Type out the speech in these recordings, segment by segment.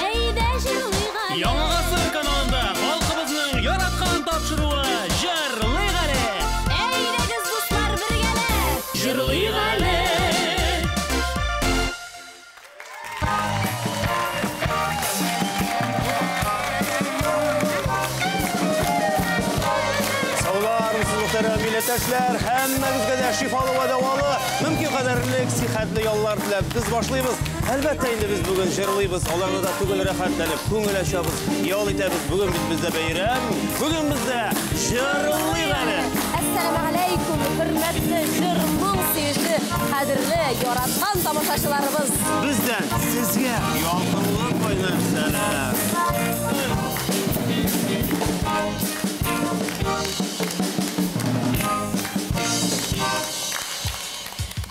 Әйдә җырлыйк әле. Яңа гасыр каналында халкыбызның яраткан тапшыруы Җырлыйк әле. Әйдәгез, дуслар, бергәләп. Җырлыйк әле. Саулармысыз, мөхтәрәм милләттәшләр, һәммәгезгә дә шифалы вә дәвалы, мөмкин кадәрлек сихәтле яллар теләп без башлыйбыз. Әлбәттә инде без бүген җырлыйбыз, аларны да түгел рәхәтләнеп, күңел ачабыз, ял итәбез. Бүген бит бездә бәйрәм, бүген бездә җырлыйк әле. Әссәламегаләйкүм, хөрмәтле җыр моң сөюче, кадерле, яраткан тамашачыларыбыз. Бездән сезгә ялкынлы кайнар сәлам.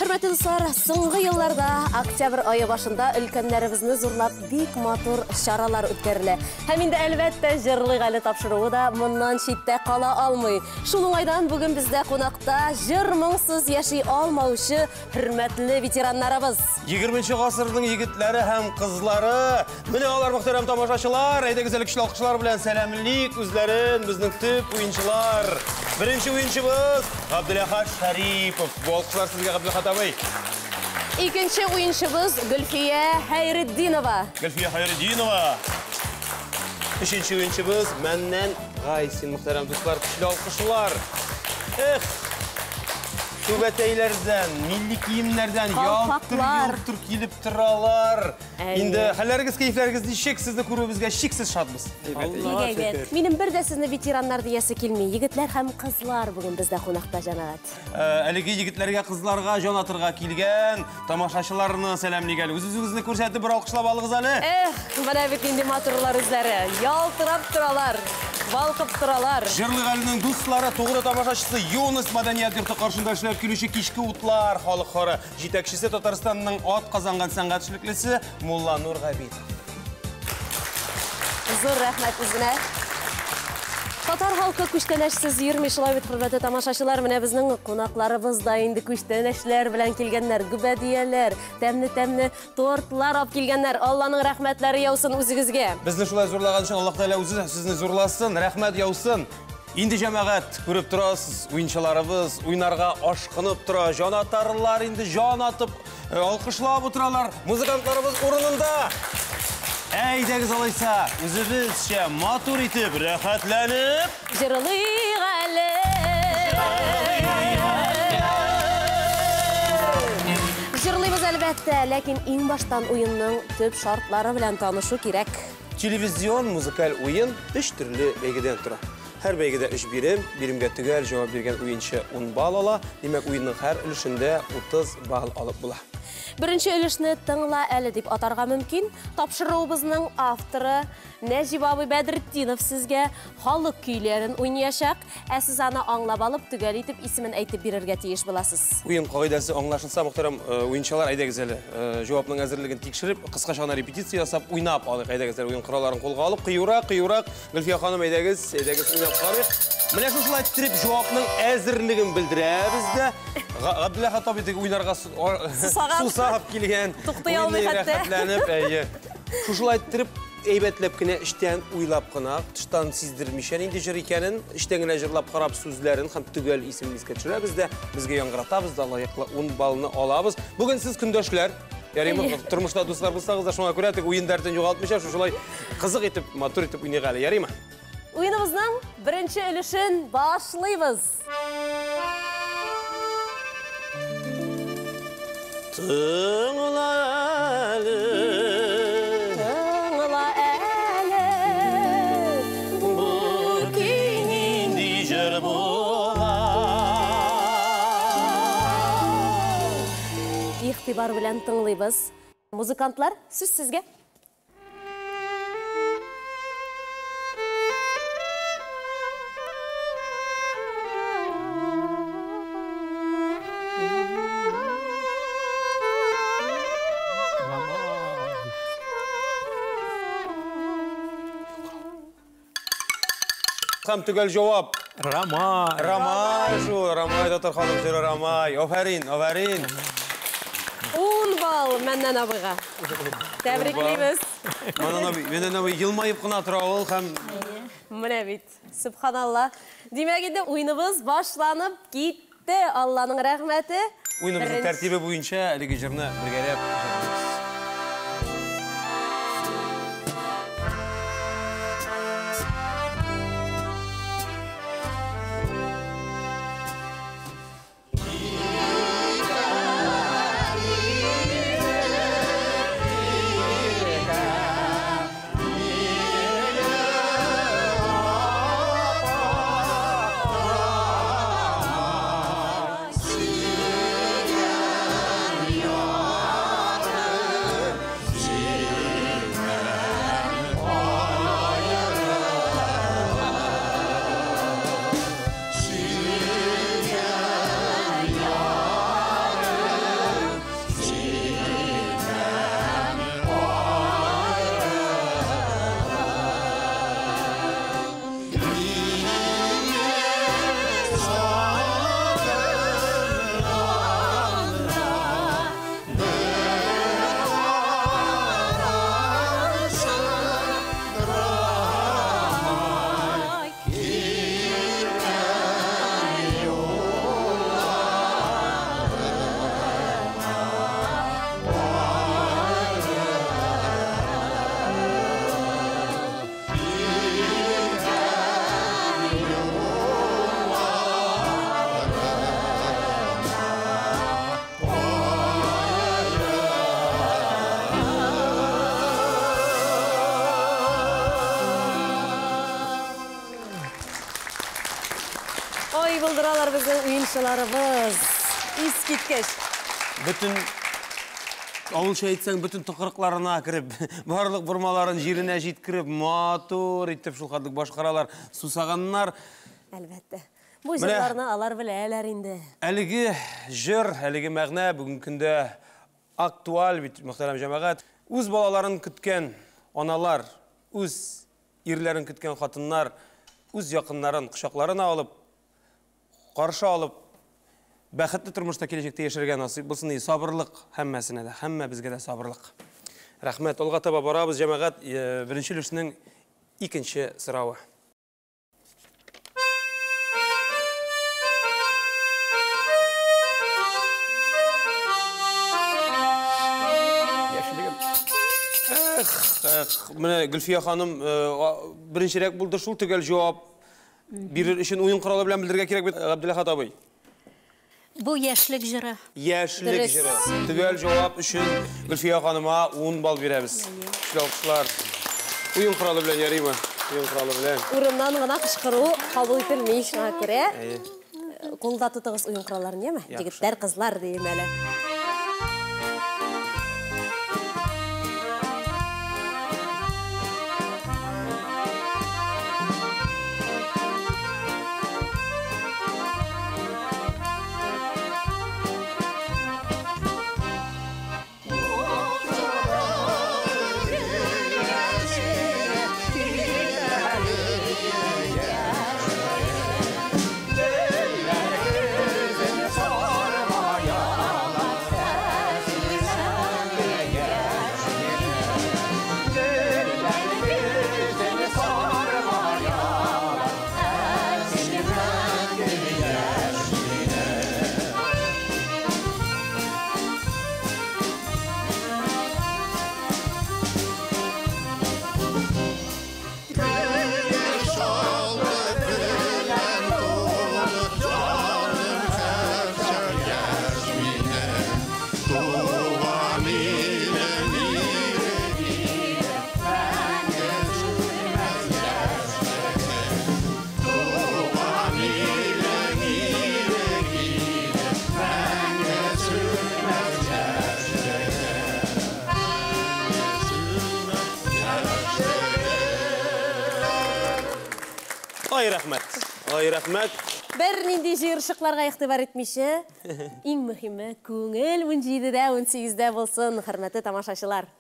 Хөрмәтле дуслар, соңгы елларда октябрь айы башында өлкәннәребезне зурлап бик матур чаралар үткәрелә. Һәм инде әлбәттә җырлыйк әле тапшыруы да моннан читтә кала алмый. Шул уңайдан бүген бездә кунакта җыр моңсыз яши алмаучы хөрмәтле ветераннарыбыз. 20 гасырның егетләре һәм кызлары. Менә алар, мөхтәрәм тамашачылар, әйдәгез әле көчле алкышлар белән сәламлик үзләрен, безнең төп уенчылар. Беренче уенчыбыз Габделәхәт Шәрипов. Бу алкышлар сезгә, Габделәхәт абый. Икенче уенчыбыз Гөлфия Хәйретдинова. Гөлфия Хәйретдинова. Өченче уенчыбыз Мәннән Гайсин, мөхтәрәм дуслар, көчле алкышлар. Эх, түбәтәйләрдән, милли киемнәрдән Калфаклар. ялтыр-йолтыр килеп торалар. Әйе. Инде хәлләрегез, кәефләрегез ничек? Сезне күрүебезгә чиксез шатбыз. Әйбәт. Минем бер дә сезне ветераннар диясе килми. Егетләр һәм кызлар бүген бездә кунакта, җәмәгать. Әлеге егетләргә, кызларга җан атырга килгән тамашачыларны сәламлик әле. Үз-үзегезне күрсәтеп бер алкышлап алыгыз әле. Эх, менә бит нинди матурлар үзләре. Ялтырап торалар, балкып торалар. Җырлыйк әленең дуслары, тугры тамашачысы Юность мәдәният йорты каршында эшләп килүче Кичке утлар халык хоры җитәкчесе Татарстанның ат казанган сәнгать эшлеклесе Мулланур Габитов. Зур рәхмәт үзенә. Татар халкы күчтәнәчсез йөрми, шулай бит, хөрмәтле тамашачылар. Менә безнең кунакларыбыз да инде күчтәнәчләр белән килгәннәр, гөбәдияләр, тәмле-тәмле тортлар алып килгәннәр. Алланың рәхмәтләре яусын үзегезгә. Безне шулай зурлаган өчен Аллаһ Тәгалә үзе сезне зурласын, рәхмәт яусын. Инде җәмәгать, күреп торасыз, уенчыларыбыз уйнарга ашкынып тора, җан атарлар инде җан атып, алкышлап утыралар. Музыкантларыбыз урынында. Әйдәгез алайса, үзебезчә матур итеп, рәхәтләнеп җырлыйк әле. Җырлыйбыз әлбәттә, ләкин иң баштан уенның төп шартлары белән танышу кирәк. Телевизион музыкаль уен өч төрле бәйгедән тора. Һәр бәйгедә өч бирем, биремгә төгәл җавап биргән уенчы 10 балл ала. Димәк, уенның һәр өлешендә 30 балл алып була. Беренче өлешне тыңла әле дип атарга мөмкин. Тапшыруыбызның авторы Нәҗип абый Бәдретдинов сезгә халык көйләрен уйнаячак, ә сез аны аңлап алып, төгәл итеп исемен әйтеп бирергә тиеш буласыз. Уен кагыйдәсе аңлашылса, мөхтәрәм уенчылар, әйдәгез әле, җавапның әзерлеген тикшереп, кыскача гына репетиция ясап, уйнап алыйк. Әйдәгез әле уен коралларын кулга алып, кыюрак, кыюрак. Гөлфия ханым, әйдәгез, әйдәгез уйнап карыйк. Менә шушылай иттереп җавапның әзерлеген белдерәбез дә. Габделәхәт абый теге уйнарга Сусаган. сусап килгән. Туктый алмый Уйный хәтта. рәхәтләнеп, әйе. Шушылай иттереп, әйбәтләп кенә эчтән уйлап кына, тыштан сиздермичә нинди җыр икәнен, эчтән генә җырлап карап сүзләрен һәм төгәл исемен искә төшерәбез дә, безгә яңгыратабыз да лаеклы 10 баллны алабыз. Бүген сез көндәшләр, ярыймы, Әйе. тормышта дуслар булсагыз да, шуңа күрә тик уен дәртен югалтмыйча, шушылай кызык итеп, матур итеп уйныйк әле, ярыймы? Уеныбызның беренче өлешен башлыйбыз. Тыңла әле. Тыңла әле. Бу көй нинди җыр була? Игътибар белән тыңлыйбыз. Музыкантлар, сүз сезгә. Һәм төгәл җавап. Рамай. Рамай шул, Рамай татар халык җыры Рамай. Афәрин, афәрин. 10 балл Мәннән абыйга. Тәбриклибез. Мәннән абый елмаеп кына тора ул һәм Менә бит. Субханалла. Димәк инде уеныбыз башланып китте. Алланың рәхмәте. Уеныбызның тәртибе буенча әлеге җырны бергәләп җырлыйбыз. Ой, булдыралар безнең уенчыларыбыз. Искиткеч. Бөтен авылча әйтсәң, бөтен тыкрыкларына кереп, барлык бормаларын җиренә җиткереп, матур итеп шул хәтлек башкаралар, сусаганнар. Әлбәттә. Бу җырларны алар беләләр инде. Әлеге җыр, әлеге мәгънә бүгенге көндә актуаль бит, мөхтәрәм җәмәгать. Үз балаларын көткән аналар, үз ирләрен көткән хатыннар, үз якыннарын кочакларына алып, каршы алып, бәхетле тормышта киләчәктә яшәргә насыйп булсын. Сабырлык һәммәсенә дә, һәммәбезгә дә сабырлык. Рәхмәт. Алга таба барабыз, җәмәгать. Беренче өлешнең икенче соравы. Яшьлегем. Эх, эх, менә Гөлфия ханым беренчерәк булды шул төгәл җавап бирер өчен уен коралы белән белдерергә кирәк бит, Габделәхәт абый. Бу яшьлек җыры. Яшьлек җыры. Төгәл җавап өчен Гөлфия ханыма 10 балл бирәбез. Көчле алкышлар. Уен коралы белән ярыймы? Уен коралы белән. Урыннан гына кычкыру кабул ителми, шуңа күрә кулда тотыгыз уен коралларын, яме? Егетләр, кызлар дием әле. Ай рәхмәт. Ай рәхмәт. Бер нинди җыерчыкларга игътибар итмичә, иң мөһиме күңел 17-дә, 18-дә булсын, хөрмәтле тамашачылар.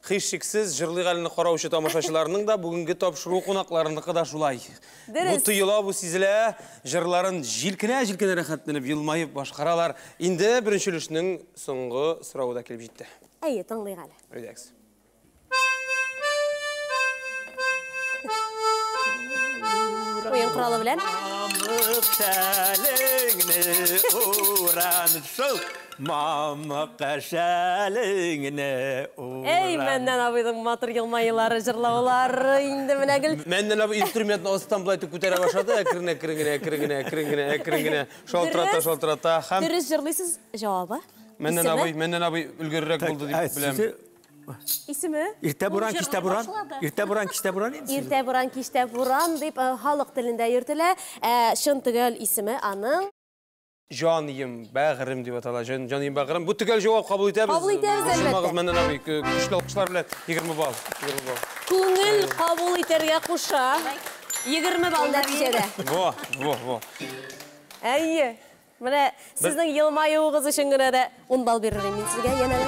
Һичшиксез, Җырлыйк әлене караучы тамашачыларның да бүгенге тапшыру кунакларыныкы да шулай. Бу тоела, бу сизелә, җырларын җилкенә-җилкенә рәхәтләнеп, елмаеп башкаралар. Инде беренче өлешнең соңгы соравы да килеп җитте. Әйе, тыңлыйк әле. Әйдәгез. Уен коралы белән. Мамык шәлеңне уран шул, мамык шәлеңне уран. Әй, Мәннән абыйның матур елмаюлары, җырлаулары инде менә гел. Мәннән абый инструментны астан былай итеп күтәрә башлады, әкрен әкрен генә, әкрен генә, әкрен генә, әкрен генә шалтырата, шалтырата һәм Дөрес җырлыйсыз, җавабы? Мәннән абый, Мәннән абый өлгеррәк булды дип беләм. Исеме? Иртә буран, кичтә буран. Иртә буран, кичтә буран инде. Иртә буран, кичтә буран дип халык телендә йөртелә. Ә чын төгәл исеме аның Җаныем, бәгырем дип атала. Җаныем, бәгырем. Бу төгәл җавап кабул итәбез. Кабул итәбез, әлбәттә. Мәннән абый, көчле алкышлар белән 20 балл. 20 балл. Күңел кабул итәргә куша. 20 балл нәтиҗәдә. Во, во, во. Әйе. Менә сезнең елмаюыгыз өчен генә дә 10 балл бирер идем мин сезгә янә.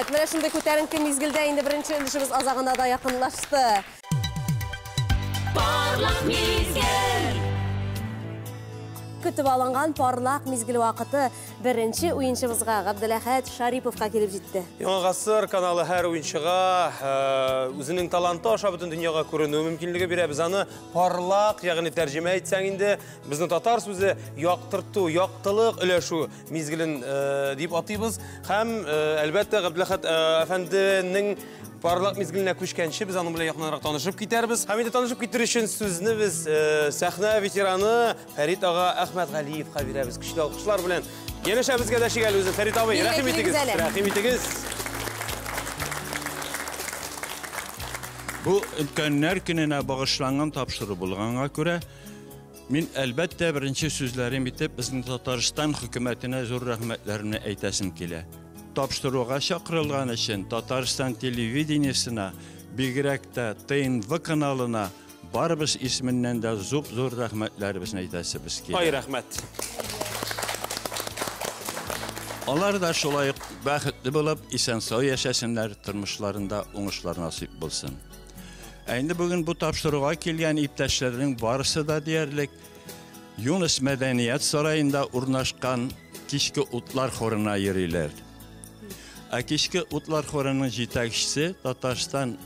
Менә шундый күтәренке мизгелдә инде беренче өлешебез азагына да якынлашты. Парлак мизгел. Көтеп алынган парлак мизгел вакыты беренче уенчыбызга Габделәхәт Шариповка килеп җитте. Яңа гасыр каналы һәр уенчыга үзенең таланты аша бөтен дөньяга күренү мөмкинлеге бирә. Без аны парлак, ягъни тәрҗемә итсәң инде, безнең татар сүзе яктырту, яктылык өләшү мизгелен дип атыйбыз. Һәм әлбәттә Габделәхәт әфәнденең парлак мизгеленә күчкәнче без аның белән якыннанрак танышып китәрбез. Һәм инде танышып китер өчен сүзне без сәхнә ветераны Фәрит ага Әхмәтгалиевка бирәбез. Көчле алкышлар белән янәшәбезгә дәшик әле үзе. Фәрит абый, рәхим итегез, рәхим итегез. Бу өлкәннәр көненә багышланган тапшыру булганга күрә, мин әлбәттә беренче сүзләрем итеп безнең Татарстан хөкүмәтенә зур рәхмәтләремне әйтәсем килә. Тапшыруга чакырылган өчен Татарстан телевидениесына, бигрәк тә ТНВ каналына барыбыз исеменнән дә зур-зур рәхмәтләребезне әйтәсебез килә. Ай, рәхмәт. Алар да шулай ук бәхетле булып, исән-сау яшәсеннәр, тормышларында уңышлар насыйп булсын. Ә инде бүген бу тапшыруга килгән иптәшләрнең барысы да диярлек Юныс мәдәният сараенда урнашкан Кичке утлар хорына йөриләр. Ә Кичке утлар хорының җитәкчесе Татарстан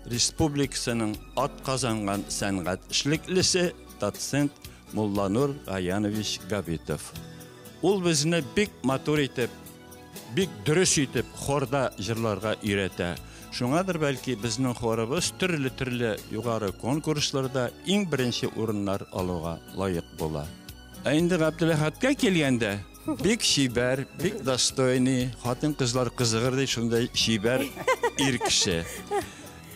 Республикасының ат казанган сәнгать эшлеклесе доцент Мулланур Гаянович Габитов. Ул безне бик матур итеп, бик дөрес итеп хорда җырларга өйрәтә. Шуңадыр бәлки безнең хорыбыз төрле-төрле югары конкурсларда иң беренче урыннар алуга лаек була. Ә инде Габделәхәткә килгәндә, бик чибәр, бик достойный, хатын-кызлар кызыгыр ди шундай чибәр ир кеше.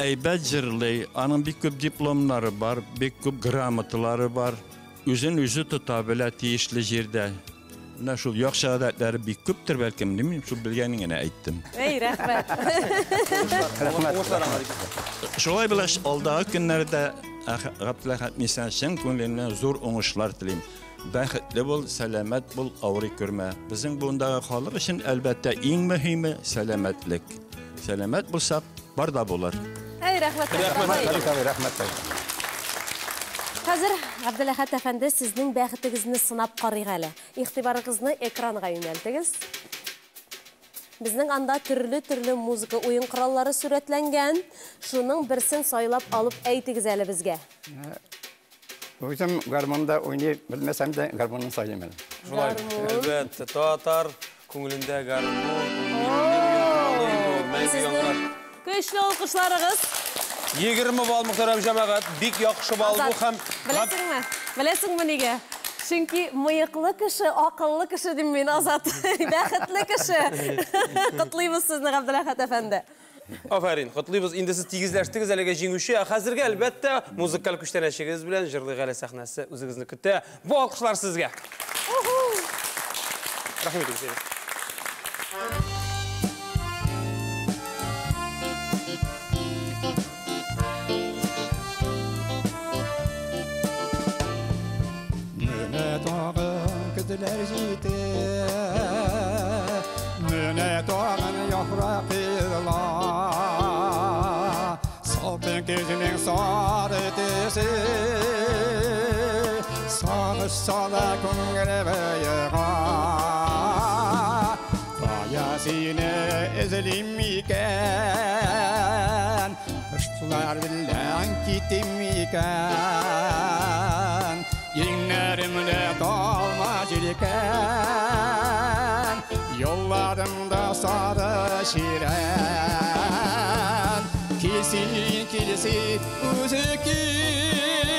Әйбәт җырлый, аның бик күп дипломнары бар, бик күп грамоталары бар. Үзен үзе тота белә тиешле җирдә. Менә шул яхшы гадәтләре бик күптер бәлкем, димим, шул белгәнен генә әйттем. Эй, рәхмәт. Рәхмәт. Шулай булгач, алдагы көннәрдә Габделәхәт мин сиңа чын күңелемнән зур уңышлар телим. Бәхетле бул, сәламәт бул, авырый күрмә. Безнең буындагы халык өчен әлбәттә иң мөһиме сәламәтлек. Сәламәт булсак, бар да булыр. Әй, рәхмәт. Рәхмәт, рәхмәт. Хәзер Габделәхәт әфәнде сезнең бәхетегезне сынап карыйк әле. Игътибарыгызны экранга юнәлтегез. Безнең анда төрле-төрле музыка уен кораллары сурәтләнгән. Шуның берсен сайлап алып әйтегез әле безгә. Үзем гармунда уйный белмәсәм дә гармунны сайлыйм әле. Шулай, әлбәттә, татар күңелендә гармун, ул милли уен коралы. Көчле алкышларыгыз. 20 балл, мөхтәрәм җәмәгать, бик яхшы балл бу һәм Беләсеңме? Беләсеңме нигә? Чөнки мыеклы кеше, акыллы кеше дим мин, Азат. Бәхетле кеше. Котлыйбыз сезне, Габделәхәт әфәнде. Афәрин, котлыйбыз. Инде сез тигезләштегез әлегә җиңүче. Ә хәзергә әлбәттә музыкаль күчтәнәчегез белән Җырлыйк әле сәхнәсе үзегезне көтә. Бу алкышлар сезгә. Рәхим итегез. Көзләр җитә, менә тагын яфрак ела. Салкын көзнең сары төсе, сагыш сала күңел буега. Кая сине эзлим икән, кошлар белән китим икән. Иңнәремдә талма җилкән, юлларымда сары ширән. Килсен, килсен, үзе кил,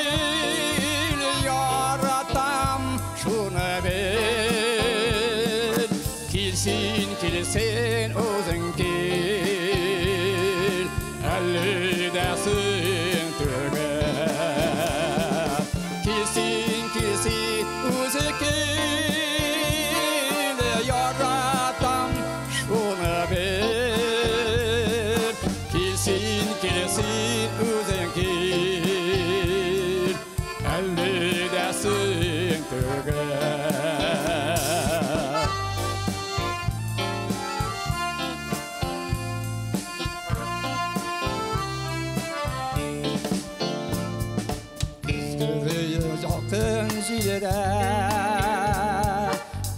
яратам шуны бел. Килсен, килсен, үзең кил, әле дә син түгел. Килсен, килсен, үзе кил, яратам шуны бел. Килсен, килсен, үзең кил, әле дә син түгел. Җилдә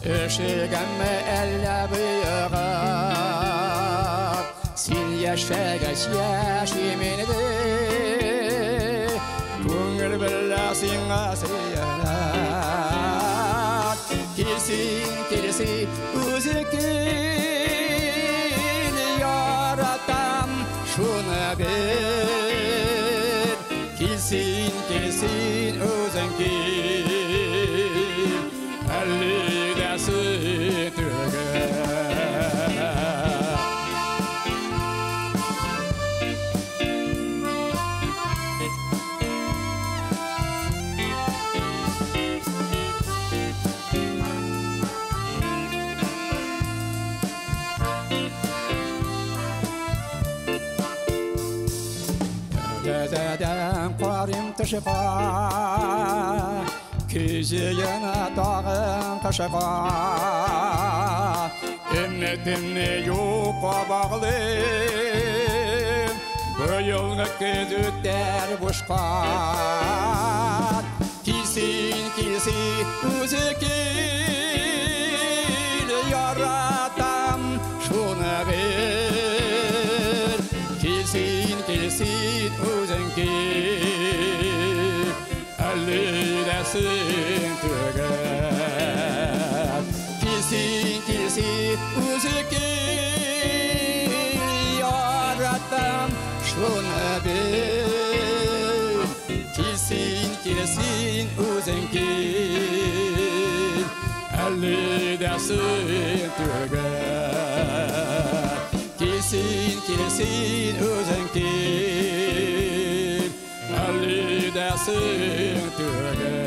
өшегәнме әллә быегып, син яшәгәч яшим инде, күңел белә сиңа сөенә. Килсен, килсен, үзе кил, яратам шуны бел. Килсен, килсен, үзең кил, әле дә син түгел. Тәрәзәдән карыйм тышка, көзе яна тагын кышка. Өммәтемне юкка баглыйм, быелгы көз үтәр бушка. Килсен, килсен, үзе кил, яратам шуны бел. Килсен, килсен, үзең кил, әле дә син түгел. Килсен, килсен, үзе кил, яратам шуны бел. Килсен, килсен, үзең кил, әле дә син түгел. Килсен, килсен, үзең кил, әле дә син түгел.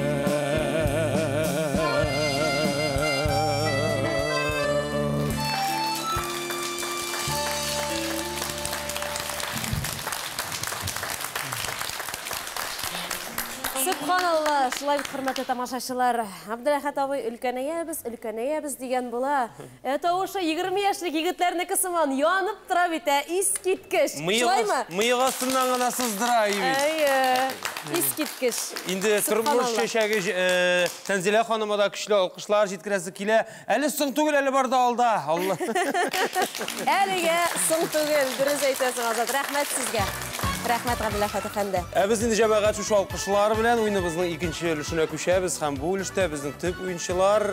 Сөбханалла, шулай бит, хөрмәтле тамашачылар. Абделәхәт абый, өлкәнәябез, өлкәнәябез дигән була. Ә тавышы 20 яшьлек егетләрнеке сыман янып тора бит, ә искиткеч. Шулаймы? Мыек астыннан гына сыздыра бит. Әйе, искиткеч. Инде тормыш чәчәге Тәнзилә ханыма да көчле алкышлар җиткерәсе килә. Әле соң түгел, әле бар да алда. Алла. Әлегә соң түгел, дөрес әйтәсең, Азат. Рәхмәт сезгә. Рәхмәт, Габделәхәт әфәнде. Ә без инде җәмәгать шушы алкышлар белән уеныбызның икенче өлешенә күчәбез һәм бу өлештә безнең төп уенчылар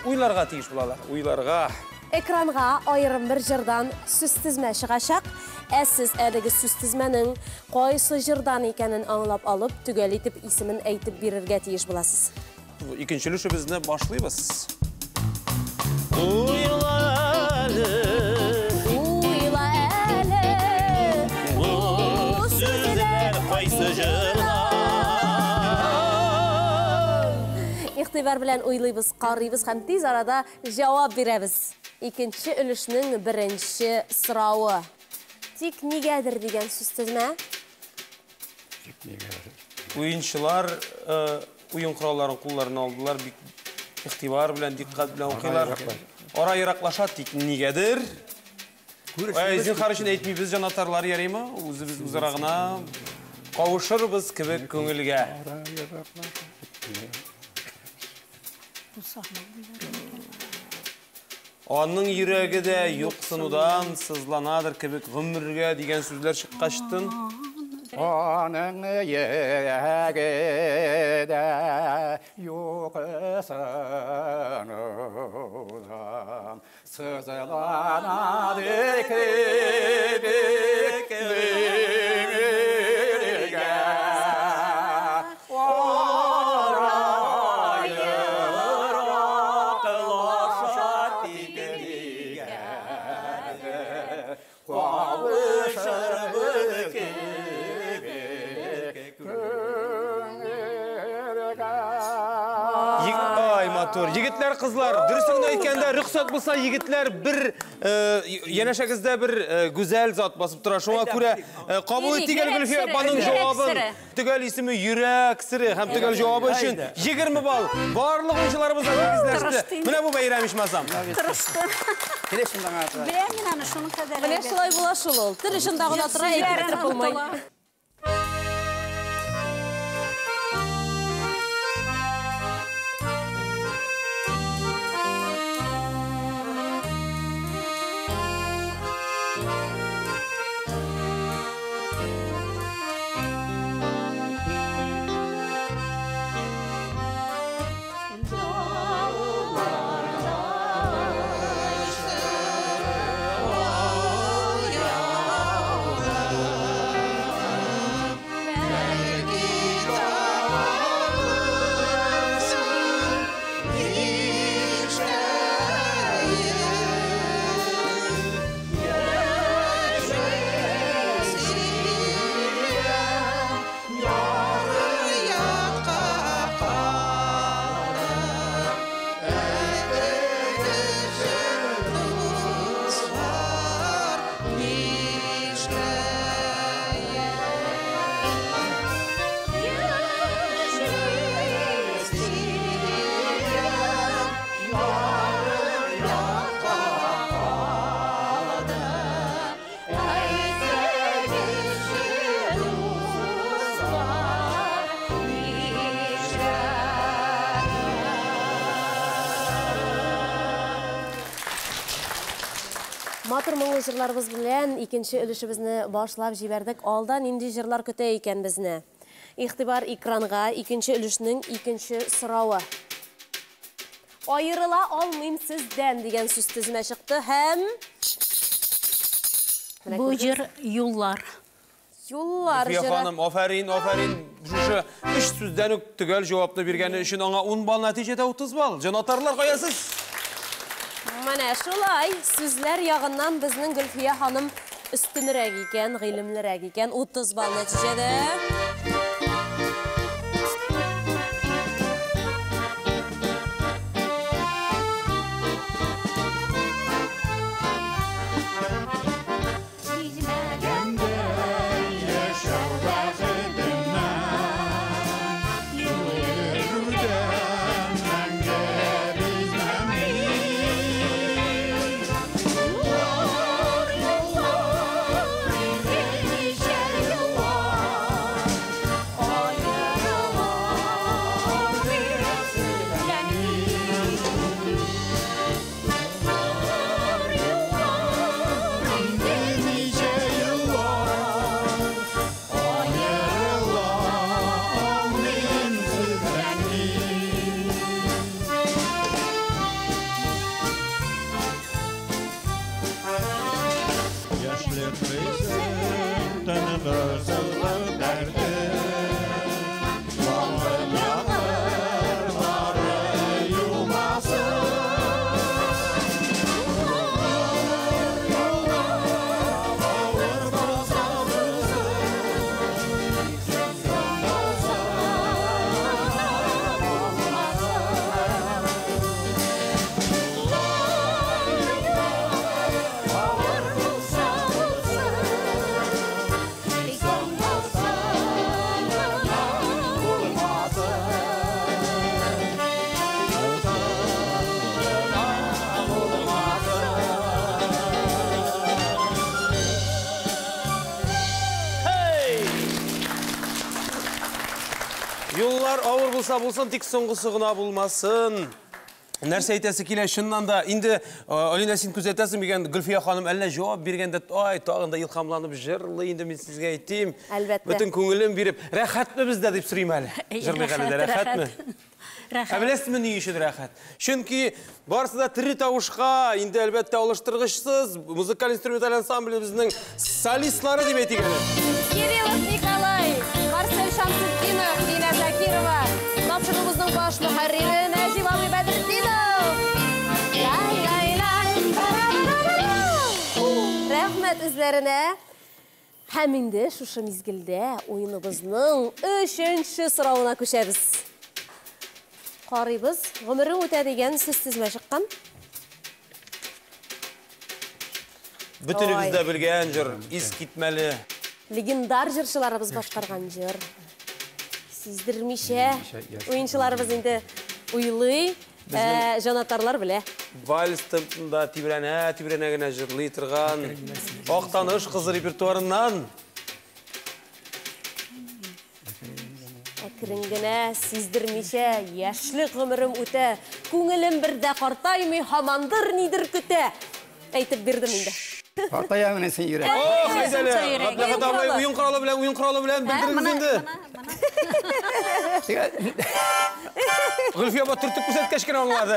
уйларга тиеш булалар. Уйларга. Экранга аерым бер җырдан сүз тезмә чыгачак. Ә сез әлеге сүз тезмәнең кайсы җырдан икәнен аңлап алып, төгәл итеп исемен әйтеп бирергә тиеш буласыз. Икенче өлешебезне башлыйбыз. Уйла әле, Уйла әле, бу сүзләр кайсы җырдан? Игътибар белән уйлыйбыз, карыйбыз һәм тиз арада җавап бирәбез. Икенче өлешнең беренче соравы. Тик нигәдер дигән сүз тезмә. Тик нигәдер. Уенчылар уен коралларын кулларына алдылар, бик игътибар белән, диккать белән укыйлар. Ара ераклаша, тик нигәдер. Зинһар өчен әйтмибез, җанатарлар, ярыймы? Үзебез үзара гына кавышырбыз кебек күңелгә. Ара ераклаша, тик нигәдер. Аның йөрәге дә юксынудан сызланадыр кебек гомергә дигән сүзләр чыккачтын. Аның йөрәге дә юксынудан сызланадыр кебек гомергә. Ара ераклаша, тик нигәдер кавышырбыз кебек күңелгә. Ай, матур. Егетләр, кызлар, дөресен генә әйткәндә, рөхсәт булса, егетләр бер янәшәгездә бер гүзәл зат басып тора. Шуңа күрә кабул итик әле Гөлфия апаның җавабын. Төгәл исеме йөрәк сере һәм төгәл җавабы өчен 20 балл. Барлык уенчыларыбыз да тигезләште. Менә бу бәйрәм ичмасам. Тырышты. Беләм мин аны шуның кадәр. Менә шулай була шул ул. Тел очында гына тора, әйтеп бетереп булмый. Матур моңлы җырларыбыз белән икенче өлешебезне башлап җибәрдек. Алда нинди җырлар көтә икән безне? Игътибар экранга, икенче өлешнең икенче соравы. Аерыла алмыйм сездән дигән сүз тезмә чыкты һәм бу җыр юллар. Юллар Гөлфия җыры. ханым, афәрин, афәрин. Шушы өч сүздән үк төгәл җавапны биргәне өчен аңа 10 балл, нәтиҗәдә 30 балл. Җанатарлар, каясыз? Менә шулай, сүзләр ягыннан безнең Гөлфия ханым өстенрәк икән, гыйлемлерәк икән. 30 балл нәтиҗәдә. Сизмәгәндәй яшәү бәхетеннән. Көтмисең тынгысызлык дәрте. Мамык яңгырлары юмасын. Авыр булса булсын, Авыр булса булсын, соң булса булмасын. Юллар авыр булса булсын, тик соңгысы гына булмасын. Нәрсә әйтәсе килә, чыннан да инде Алина, син күзәтәсең микән, Гөлфия ханым әллә җавап биргәндә, ай, тагын да илһамланып җырлый инде, мин сезгә әйтим. Әлбәттә. Бөтен күңелем биреп, рәхәтме бездә дип сорыйм әле. Җырлыйк әле дә, рәхәтме? Рәхәт. Ә беләсезме ни өчен рәхәт? Чөнки барысы да тере тавышка, инде әлбәттә алыштыргычсыз музыкаль инструменталь ансамблебезнең солистлары дип әйтик әле. Кириллов Николай, Марсель Шамсетдинов, Динә Закирова, тапшыруыбызның баш мөхәррире Нәҗип абый Бәдретдинов. Лай-лай-лай, ба-ба-ба-ба-ба. Рәхмәт үзләренә. Һәм инде шушы мизгелдә уеныбызның өченче соравына күчәбез. Карыйбыз, гомерең үтә дигән сүз тезмә чыккан. Бөтенебез дә белгән җыр, искитмәле. Легендар җырчыларыбыз башкарган җыр. Сиздермичә уенчыларыбыз инде уйлый, җанатарлар белә. Вальс темпында тибрәнә, тибрәнә генә җырлый торган Актаныш кызы репертуарыннан. Әкрен генә, сиздермичә, яшьлек гомерем үтә, күңелем бер дә картаймый, һамандыр нидер көтә. Әйтеп бирдем инде. Картая менә син йөрәк. Ох, әйдәле, Габделхат абый, уен коралы белән, уен коралы белән белдерегез инде. Гөлфия апа төртеп күрсәткәч кенә аңлады.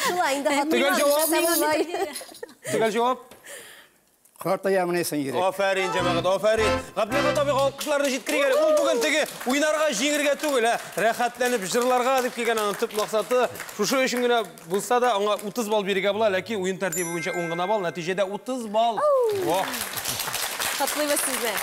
Шулай инде Төгәл җавап. Шулай. Төгәл җавап. Картая менә син йөрәк. Афәрин, җәмәгать, афәрин. Габделхат абыйга алкышларны җиткерик әле. Ул бүген теге уйнарга, җиңергә түгел, ә рәхәтләнеп җырларга дип килгән, аның төп максаты шушы өчен генә булса да аңа 30 балл бирергә була, ләкин уен тәртибе буенча 10 гына балл, нәтиҗәдә 30 балл. Ох. Котлыйбыз сезне.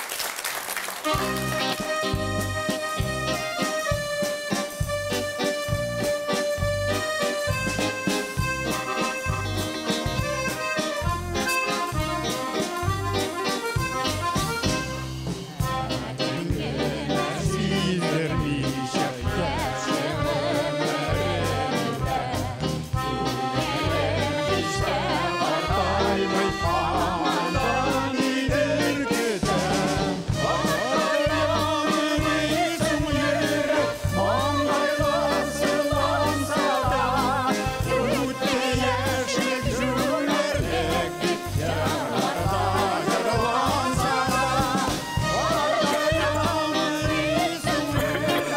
Сиздермичә картаймый, һаман нидер көтә. Картаямыйсың йөрәк, маңгайлар сыланса да, үтте яшьлек җүләрлек дип җырларда җырланса да. Картаямыйсың йөрәк,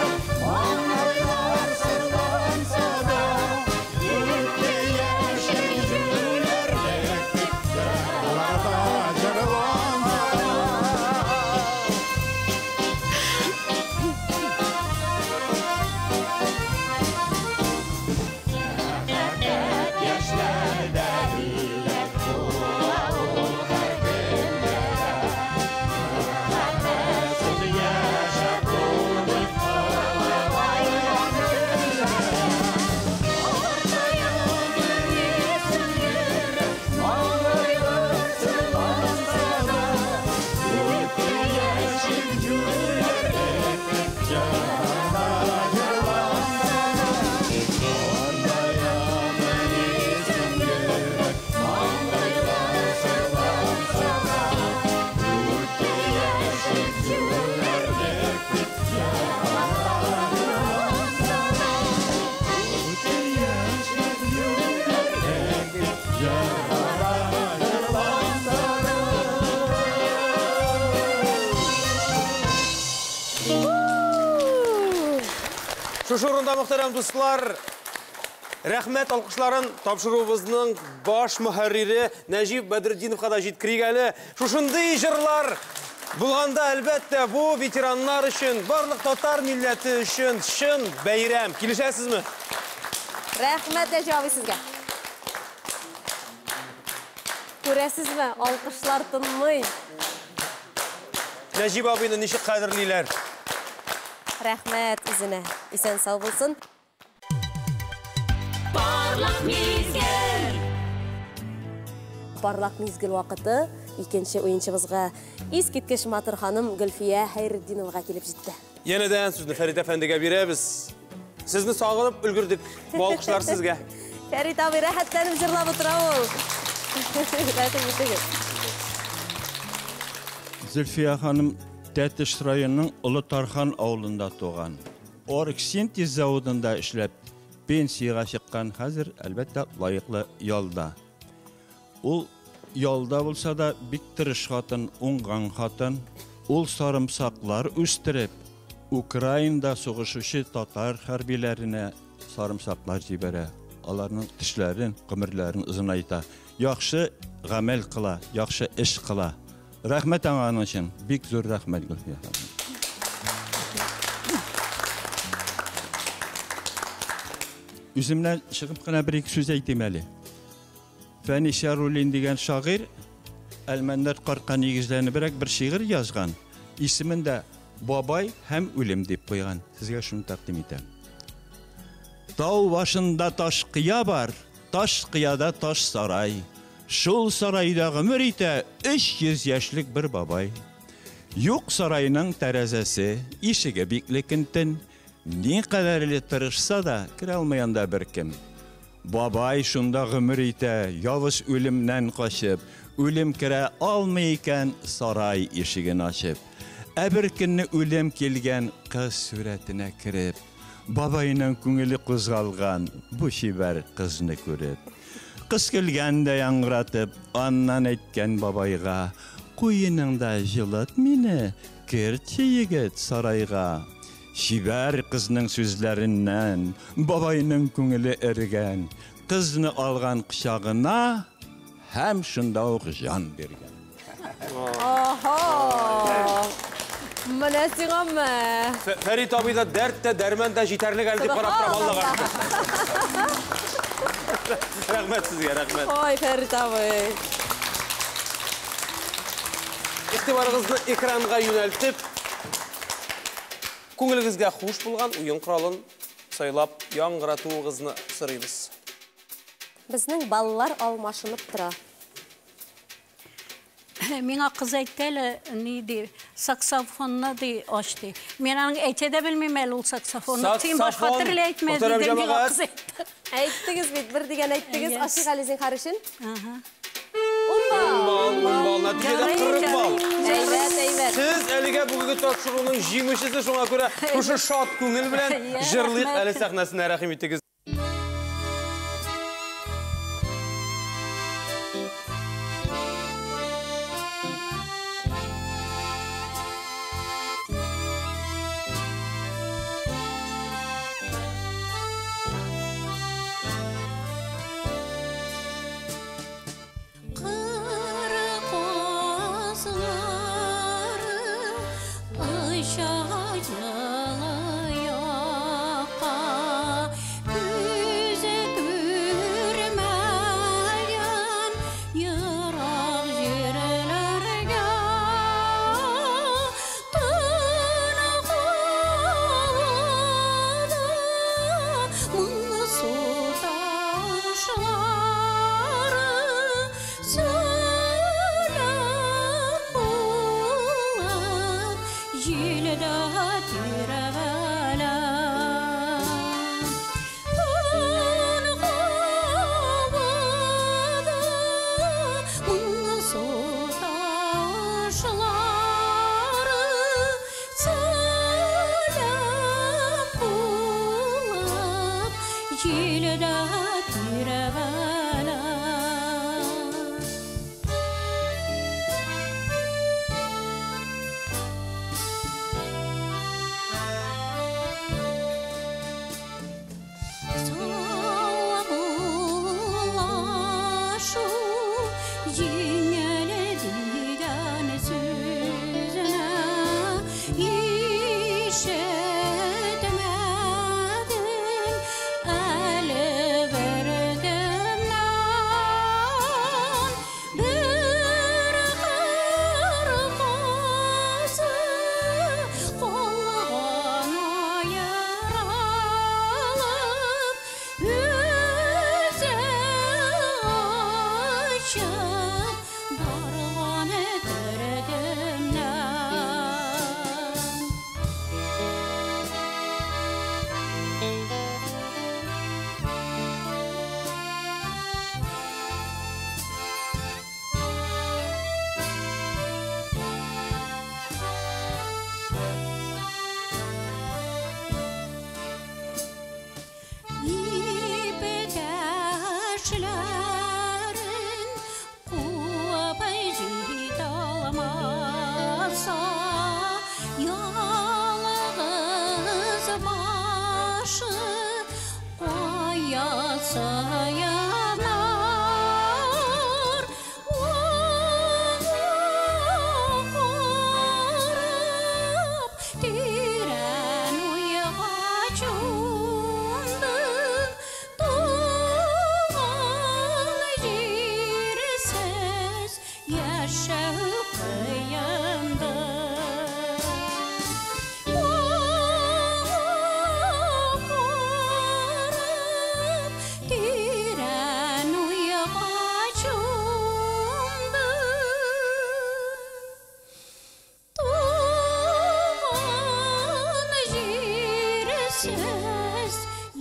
маңгайлар сыланса да, үтте яшьлек җүләрлек дип җырларда җырланса да. Яшьләрдә бүләк була ул һәркемгә дә. Мәхәббәтсез яшәп булмый олыгайган көннәрдә. Картаямыйсың йөрәк, маңгайлар сыланса да, үтте яшьлек җүләрлек дип җырларда җырланса да. Картаямыйсың йөрәк, маңгайлар сыланса да, үтте яшьлек җүләрлек дип җырларда җырланса да. Үтте яшьлек җүләрлек дип җырларда җырланса да. Шушы урында, мөхтәрәм дуслар, Рәхмәт алкышларын тапшыруыбызның баш мөхәррире Нәҗип Бәдретдиновка да җиткерик әле. Шушындый җырлар булганда, әлбәттә, бу ветераннар өчен, барлык татар милләте өчен чын бәйрәм. Килешәсезме? Рәхмәт, Нәҗип абый, сезгә. Күрәсезме, алкышлар тынмый. Нәҗип абыйны ничек кадерлиләр? Рәхмәт үзенә. Исән сау булсын. Парлак мизгел. Парлак мизгел вакыты икенче уенчыбызга искиткеч матур ханым Гөлфия Хәйретдиновага килеп җитте. Янәдән сүзне Фәрит әфәндегә бирәбез. Сезне сагынып өлгердек. Бу алкышлар сезгә. Фәрит абый рәхәтләнеп җырлап утыра ул. Рәхим итегез. Зөлфия ханым Тәтеш районының Олы Тархан авылында туган. Оргсинтез заводында эшләп пенсиягә чыккан, хәзер, әлбәттә, лаеклы ялда. Ул ялда булса да бик тырыш хатын, уңган хатын. Ул сарымсаклар үстереп, Украинада сугышучы татар хәрбиләренә сарымсаклар җибәрә. Аларның тешләрен, гомерләрен озынайта. Яхшы гамәл кыла, яхшы эш кыла. Рәхмәт аңа аның өчен. Бик зур рәхмәт, Гөлфия ханым. Үземнән чыгып кына бер-ике сүз әйтим әле. Фәнис Яруллин дигән шагыйрь Әлмәндәр картка нигезләнебрәк бер шигырь язган. Исемен дә Бабай һәм үлем дип куйган. Сезгә шуны тәкъдим итәм. Тау башында таш кыя бар, таш кыяда таш сарай. Шул сарайда гомер итә 300 яшьлек бер бабай. Юк сарайның тәрәзәсе, ишеге бикле көн-төн. Ни кадәрле тырышса да, керә алмый анда беркем. Бабай шунда гомер итә, явыз үлемнән качып. Үлем керә алмый икән сарай ишеген ачып. Ә бер көнне үлем килгән кыз сурәтенә кереп. Бабайның күңеле кузгалган бу чибәр кызны күреп. Кыз көлгән дә яңгыратып, аннан әйткән бабайга: "Куеныңда җылыт мине, кертче егет сарайга". Чибәр кызның сүзләреннән бабайның күңеле эрегән. Кызны алган кочагына һәм шунда ук җан биргән. Охо! Менә сиңа мә. Фәрит абыйда дәрт тә, дәрмән дә җитәрлек әле дип карап торам, Аллага шөкер. Рәхмәт сезгә, рәхмәт. Ой, Фәрит абый. Игътибарыгызны экранга юнәлтеп, күңелегезгә хуш булган уен коралын сайлап яңгыратуыгызны сорыйбыз. Безнең баллар алмашынып тора. Миңа кыз әйтте әле, ни ди, саксофонны ди, ач ди. Мин аның әйтә дә белмим әле ул саксофонны. Син башка төрле әйтмә диде, миңа кыз әйтте. Әйттегез бит, бер дигән әйттегез, ачык әле зинһар өчен. Ага. Ун балл. Ун балл, ун балл, нәтиҗәдә 40 балл. Әйбәт, әйбәт. Сез әлегә бүгенге тапшыруның җиңүчесе, шуңа күрә шушы шат күңел белән җырлыйк әле сәхнәсенә, рәхим итегез. Кыр казлары оча җылы якка. Җиңел дигән сүзне ишетмәдем әле беркемнән. Бер кыр казы калган аерылып, үзе очып барган төркемнән. Иптәшләрен куып җитә алмаса, ялгыз башы кая сыенар? Карап, тирән уйга чумдым, туган җирсез яшәү кыендыр. Карап, тирән уйга чумдым, туган җирсез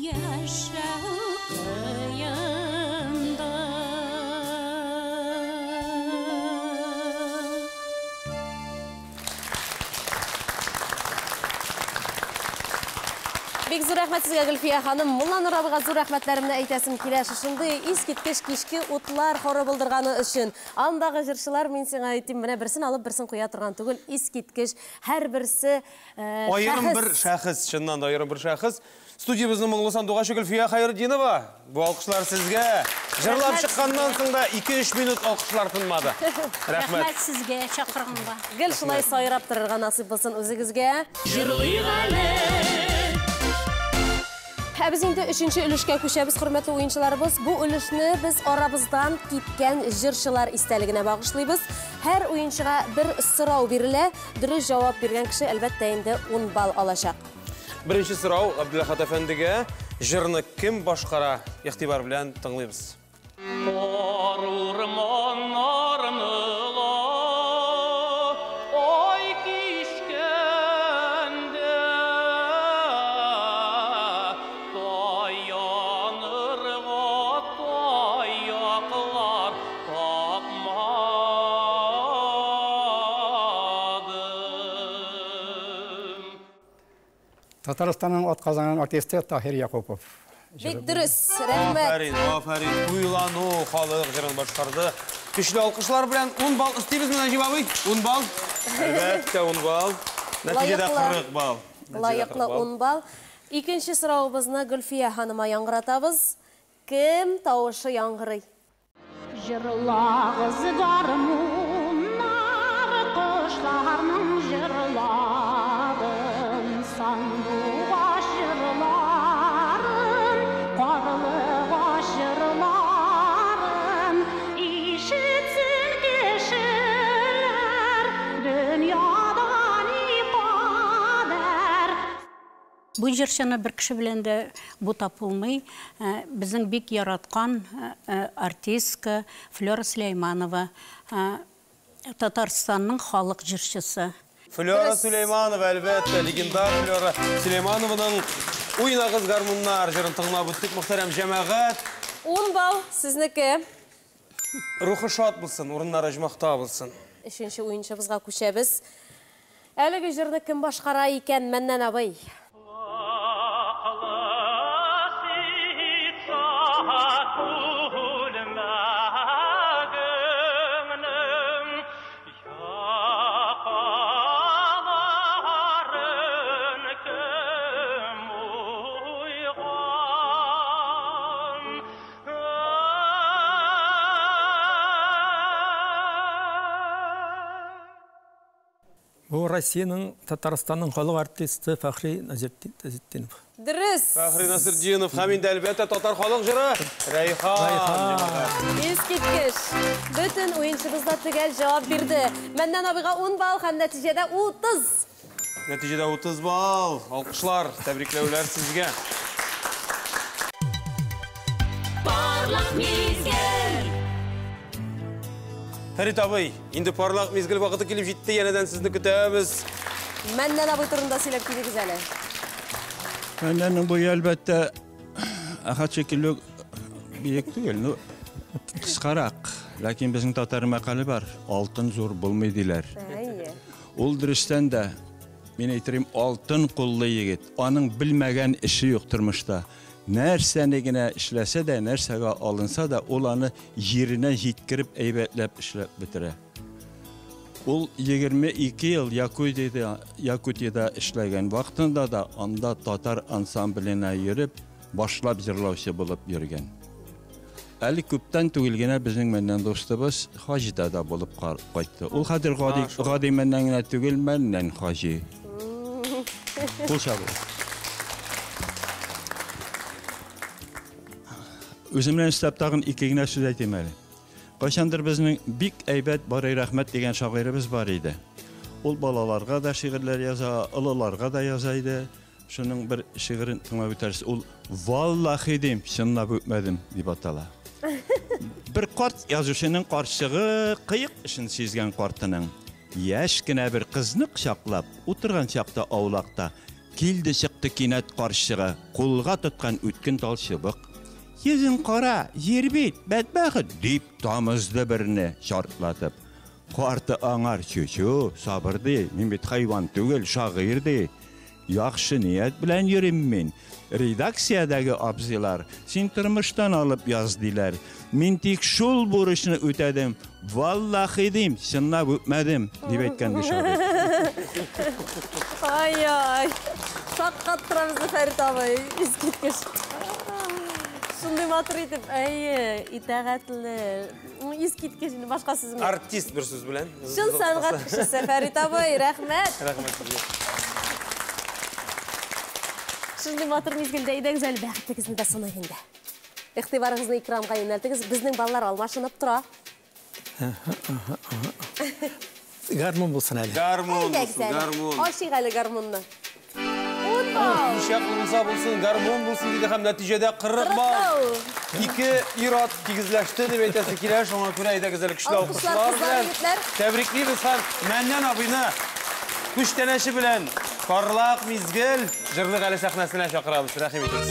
яшәү кыендыр. Бик зур рәхмәт сезгә, Гөлфия ханым. Мулланур абыйга зур рәхмәтләремне әйтәсем килә. Шушындый искиткеч кичке утлар хоры булдырганы өчен. Андагы җырчылар, мин сиңа әйтим, менә берсен алып, берсен куя торган түгел, искиткеч. Һәрберсе Аерым бер шәхес, чыннан да аерым бер шәхес. Студиябезнең моңлы сандугачы Гөлфия Хәйретдинова. Бу алкышлар сезгә. Җырлап Рәхмәт. чыкканнан соң да 2-3 минут алкышлар тынмады. Рәхмәт. Рәхмәт сезгә чакырганга. Гел шулай сайрап торырга насыйп булсын үзегезгә. Җырлыйк әле. Ә без инде өченче өлешкә күчәбез, хөрмәтле уенчыларыбыз. Бу өлешне без арабыздан киткән җырчылар истәлегенә багышлыйбыз. Һәр уенчыга бер сорау бирелә. Дөрес җавап биргән кеше, әлбәттә, инде 10 балл алачак. Беренче сорау Абдуллахат әфәндегә. Җырны кем башкара? Игътибар белән тыңлыйбыз. Кар урманнарны ла ай кичкәндә, таянырга таяклар тапмадым. Татарстанның атказанган артисты Таһир Якупов. Бик дөрес, рәхмәт. Афәрин, афәрин. Уйлану халык җырын башкарды. Көчле алкышлар белән 10 балл өстибезме, Нәҗип абый? 10 балл. Әлбәттә, 10 балл. Нәтиҗәдә Лаеклы. 40 балл. Нәтиҗәдә Лаеклы 40 балл. 10 балл. Икенче соравыбызны Гөлфия ханыма яңгыратабыз. Кем тавышы яңгырый? Җырлагыз гармуннар, кошларның җырларын, сандугач җырларын, карлыгач җырларын ишетсен кешеләр дөньяда никадәр. Бу җырчыны бер кеше белән дә бутап булмый. Безнең бик яраткан артистка Флера Сөләйманова, Татарстанның халык җырчысы. Флера Сөләйманова, әлбәттә, легендар Флера Сөләйманованың Уйнагыз гармуннар җырын тыңлап үттек, мөхтәрәм җәмәгать. 10 балл сезнеке. Рухы шат булсын, урыннары оҗмахта булсын. Өченче уенчыбызга күчәбез. Әлеге җырны кем башкара икән, Мәннән абый? Бу Россиянең, Татарстанның халык артисты Фәхри Насретдинов. Дөрес. Фәхри Насретдинов һәм инде әлбәттә татар халык җыры Рәйхан. Искиткеч. Бөтен уенчыбыз да төгәл җавап бирде. Мәннән абыйга 10 балл һәм нәтиҗәдә 30. Нәтиҗәдә 30 балл. Алкышлар, тәбрикләүләр сезгә. Парлак мизгел. Фәрит абый, инде парлак мизгел вакыты килеп җитте, янәдән сезне көтәбез. Мәннән абый турында сөйләп китегез әле. Мәннәнең буе әлбәттә Әхәт шикелле биек түгел, ну кыскарак. Ләкин безнең татар мәкале бар, алтын зур булмый диләр. Әйе. Ул дөрестән дә, мин әйтерим, алтын куллы егет. Аның белмәгән эше юк тормышта. Нәрсәне генә эшләсә дә, нәрсәгә алынса да, ул аны җиренә җиткереп, әйбәтләп эшләп бетерә. Ул 22 ел Якутиядә эшләгән вакытында да анда татар ансамбленә йөреп, башлап җырлаучы булып йөргән. Әле күптән түгел генә безнең Мәннән дустыбыз Хаҗида да булып кайтты. Ул хәзер гади Мәннән генә түгел, Мәннән Хаҗи. Кул чабыгыз. Үземнән өстәп тагын ике генә сүз әйтим әле. Кайчандыр безнең бик әйбәт Барый Рәхмәт дигән шагыйребез бар иде. Ул балаларга да шигырьләр яза, олыларга да яза иде. Шуның бер шигырен тыңлап үтәрсез. Ул «Валлахи дим, чынлап үпмәдем» дип атала. Бер карт язучының карчыгы кыек эшен сизгән картының. Яшь кенә бер кызны кочаклап, утырган чакта аулакта килде чыкты кинәт карчыгы, кулга тоткан үткен тал чыбык. Йөзең кара, җир бит, бәдбәхет, дип тамызды берне шартлатып. Карты аңар чү-чү, сабыр ди, мин бит хайван түгел, шагыйрь ди. Яхшы ният белән йөрим мин. Редакциядәге абзыйлар, син тормыштан алып яз диләр. Мин тик шул бурычны үтәдем. Валлахи дим, чынлап үпмәдем, дип әйткән ди шагыйрь. Ай-ай, шаккаттыра безне Фәрит абый, искиткеч. Шундый матур итеп, әйе, итагатьле, искиткеч, башка сүзем юк. Артист бер сүз белән. Чын сәнгать кешесе Фәрит абый, рәхмәт. Рәхмәт сезгә. Шундый матур мизгелдә әйдәгез әле бәхетегезне дә сыныйк инде. Игътибарыгызны экранга юнәлтегез, безнең балалар алмашынып тора. Гармун булсын әле. Гармун булсын, гармун. Ачыйк әле гармунны. 10 балл. Ничәкле булса булсын, гармун булсын диде һәм нәтиҗәдә 40 балл. Ике ир-ат тигезләште дип әйтәсе килә, шуңа күрә әйдәгез әле көчле алкышлар белән тәбриклибез һәм Мәннән абыйны күчтәнәче белән парлак мизгел җырлык әле сәхнәсенә чакырабыз. Рәхим итегез.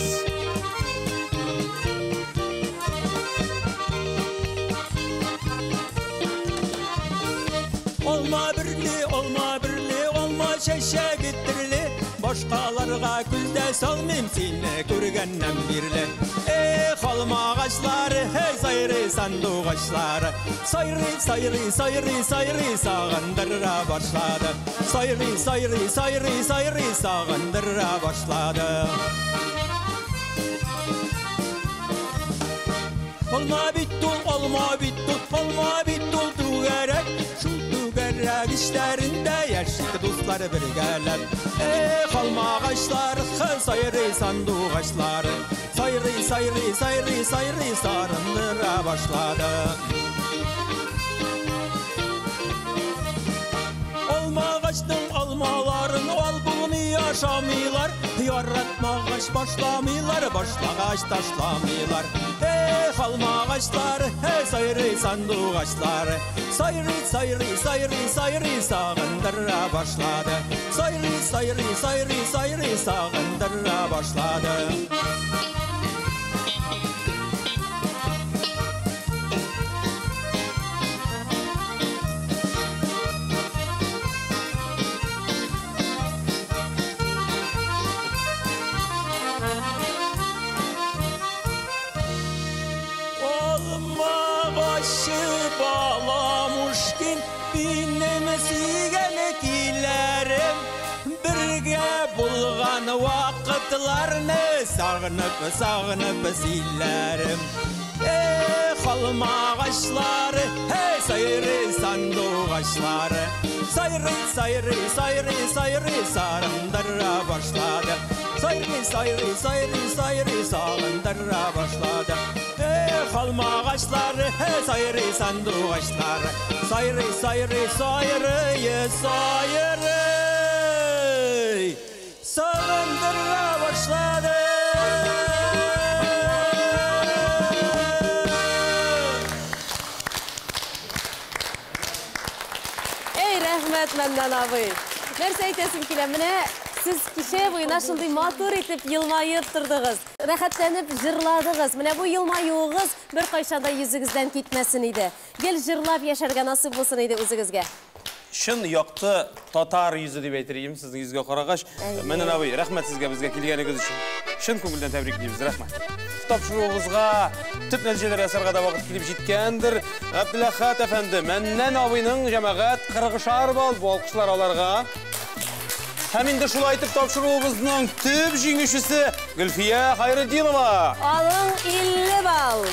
Алма бирле, алма бирле, алма чәчәге төрле. Башкаларга күз дә салмыйм сине күргәннән бирле. Эх, алма агачлары, һей, сайрый сандугачлары. Сайрый, сайрый, сайрый, сайрый сагындыра башлады. Сайрый, сайрый, сайрый, сайрый сагындыра башлады. Алма бит ул, алма бит ул, алма бит ул түгәрәк. Шул түгәрәк ишләрендә яшик дуслар бергәләп. Эх, алма агачлары, сайрый сандугачлары. Сайрый, сайрый, сайрый, сайрый сарындыра башлады. Алма агачның алмаларын албуны ашамыйлар, яратмагач башламыйлар, башлагач ташламыйлар. Эх, алма агачлары, эй, сайрый сандугачлары. Сайрый, сайрый, сайрый, сайрый сагындыра башлады. Сайрый, сайрый, сайрый, сайрый сагындыра башлады. Вакытларны сагынып, сагынып сөйләрем. Эх, алма агачлары, эй, сайрый сандугачлары. Сайрый, сайрый, сайрый, сайрый, сагындыра башлады. Сайрый, сайрый, сайрый, сайрый, сагындыра башлады. Эх, алмагачлары, сайрый сандугачлары. Сайрый, сайрый, сайрый, сайрый, сагындыра башлады. Эй, рәхмәт, Мәннән абый. Нәрсә әйтәсем килә, менә сез кичә буена шундый матур итеп елмаеп тордыгыз. Рәхәтләнеп җырладыгыз. Менә бу елмаюыгыз беркайчан да йөзегездән китмәсен иде. Гел җырлап яшәргә насыйп булсын иде үзегезгә. Чын якты татар йөзе дип әйтер идем сезнең йөзгә карагач. Мәннән абый, рәхмәт сезгә безгә килгәнегез өчен. Чын күңелдән тәбриклибез, рәхмәт. Тапшыруыбызга төп нәтиҗәләр ясарга да вакыт килеп җиткәндер. Габделәхәт әфәнде, Мәннән абыйның җәмәгать 40-шар балл, бу алкышлар аларга. Һәм инде шулай итеп тапшыруыбызның төп җиңүчесе Гөлфия Хайретдинова. Аның 50 балл.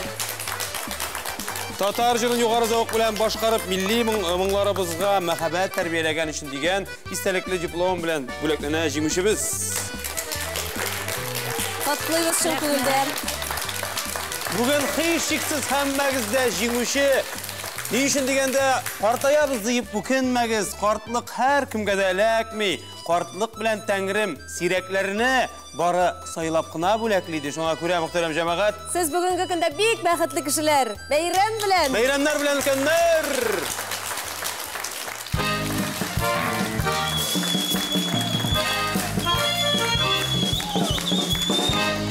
Татар җырын югары зәвык белән башкарып, милли моңларыбызга мәхәббәт тәрбияләгән өчен дигән истәлекле диплом белән бүләкләнә җиңүчебез. Котлыйбыз чын күңелдән. Бүген һичшиксез һәммәгез дә җиңүче. Ни өчен дигәндә, картаябыз диеп үкенмәгез. Картлык һәркемгә дә эләкми. Картлык белән Тәңрем сирәкләрне бары сайлап кына бүләкли ди. Шуңа күрә, мөхтәрәм җәмәгать, Сез бүгенге көндә бик бәхетле кешеләр. Бәйрәм белән! Бәйрәмнәр белән, өлкәннәр!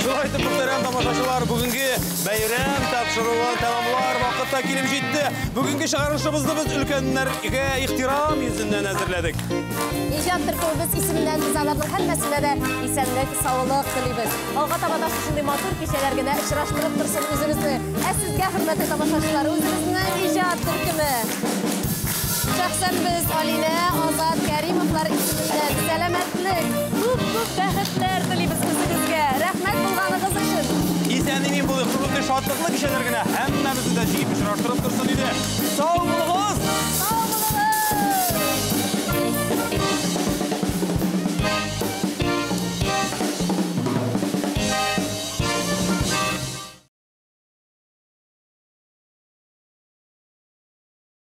Шулай итеп, мөхтәрәм тамашачылар, бүгенге бәйрәм тапшыруын тәмамлар вакыт та килеп җитте. Бүгенге чыгарылышыбызны без өлкәннәргә ихтирам йөзеннән әзерләдек. Иҗат төркемебез исеменнән без аларның һәммәсенә дә исәнлек, саулык телибез. Алга таба да шушындый матур кичәләр генә очраштырып торсын үзебезне. Ә сезгә, хөрмәтле тамашачылар, үзебезнең иҗат төркеме. Шәхсән без Алинә, Азат Кәримовлар исеменнән сәламәтлек, күп-күп бәхетләр телибез үзегезгә. Рәхмәт булганыгыз өчен. Исән-имин булыйк, шушындый шатлыклы кичәләр генә һәммәбезне дә җыеп очраштырып торсын иде. Сау